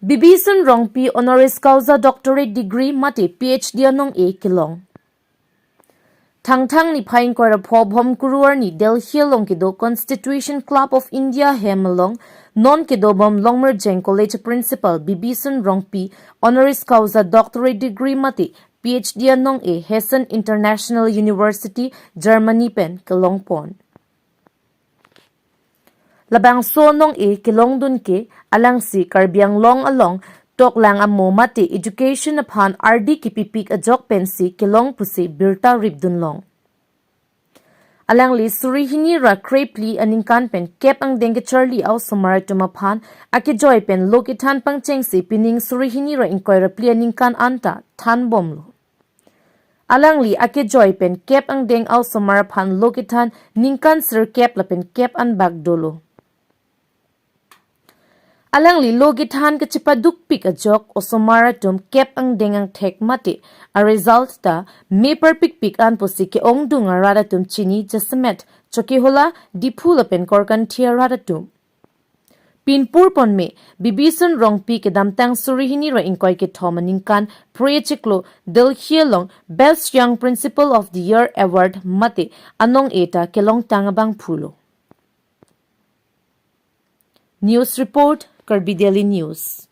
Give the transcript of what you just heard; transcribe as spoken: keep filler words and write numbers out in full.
Bibisun Rongpi honoris causa doctorate degree mate P H D anong-e kelong. Thangthang niphai ingkoi ra pho Bhomkuru arni Delhi along kedo Constitution Club of India hem along non kedobom Longmirjeng College Principal Bibisun Rongpi honoris causa doctorate degree mate P H D anong-e Hessen International University, Germany pen kelongpon. Labangso anong-e kelongdun ke alangsi Karbi Anglong along toklang amo mate education aphan ardi kipipik ajok pensi kelong pusi birta ripdunlong. Alangli suri hini ra krephli aningkan pen kep angdeng kecharli a-osomar atum aphan akejoi pen lo kethan pangchengsi pining suri hini ra ingkoi ra phli aningkan anta thanbomlo. Alangli akejoi pen kep angdeng a-osomar aphan lo kethan ningkan sirkep lapen kep anbak dolo. Alangli lo kethan kachepadukpik ajok osomar atum kep angdeng angthek mate a-result ta me parpikpik an pusi ke-ongdung arat atum chini jasemet Chokihola, Diphu lapen Korkanthi arat atum. Pinpur ponme, Bibisun Rongpi kedamtang suri hini ra ingkoi kethom aningkan phre chiklo Delhi along Best Young Principal of the Year Award mate anong-e ta kelongtang abangphulo. News report, Karbi Daily News.